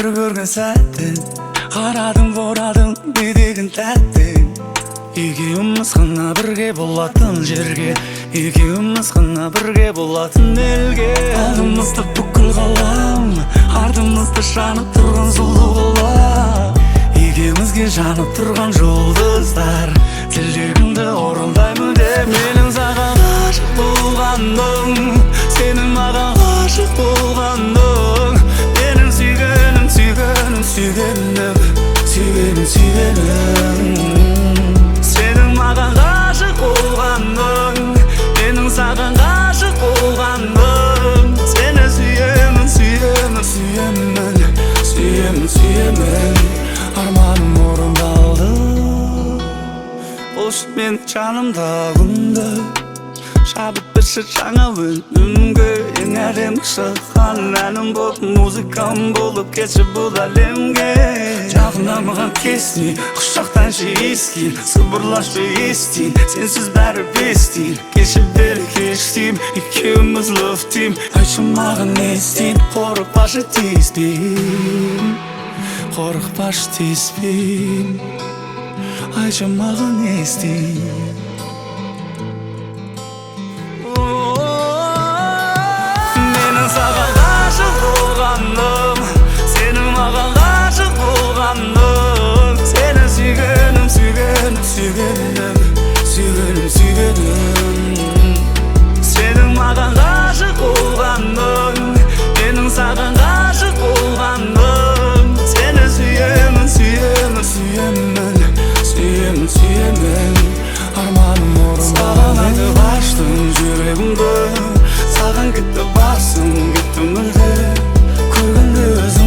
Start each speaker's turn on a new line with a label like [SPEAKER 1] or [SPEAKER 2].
[SPEAKER 1] Бір көрген сәттен қарадың, борадың не деген тәттің. Екеуміз ғана бірге болатын жерге, екеуміз ғана бірге болатын елге. Алдымызда бүкіл ғалам, артымызда жанып тұрған сұлу қала, екеумізге жанып тұрған жұлдыздар. Тілегімді орындаймын деп, менің саған ғашық болғаным, сенің маған ғашық болғаның. Менің сүйгенім, сүйгенім, сүйгенім, сүйгенім, сүйгенім. Сенің маған ғашық болғаның, менің саған ғашық болғаным. Сені сүйемін, сүйемін, сүйемін, сүйемін, сүйемін. Арманым орындалды. Болшы менің жанымда күнде, шабыт берші жаңа өнімге. Ең әдемі шыққан әнім болып, музыкам болып кетші бұл әлемге. Жақында маған кесни, құшақтаншы, иіскейін, сыбырлашы, естиін. Сенсіз бәрі бес тиын. Кеші бері кеш деймін, екеуміз love team. Айтшы маған, не істейін? Қорықпашы, тиіспеймін, қорықпашы, тиіспеймін. Айтшы маған, не істейін? Менің саған ғашық болғаным, сенің маған ғашық болғаның. Сені сүйгенім, сүйгенім, сүйгенім, сүйгенім, сүйгенім. Сенің маған ғашық болғаның, менің саған ғашық болғаным. Сені сүйемін, сүйемін, сүйемін, сүйемін, сүйемін. Арманым орындалды. Саған айтып аштым жүрегімді, саған кетті басым, кетті мүлде. Көргенде өзің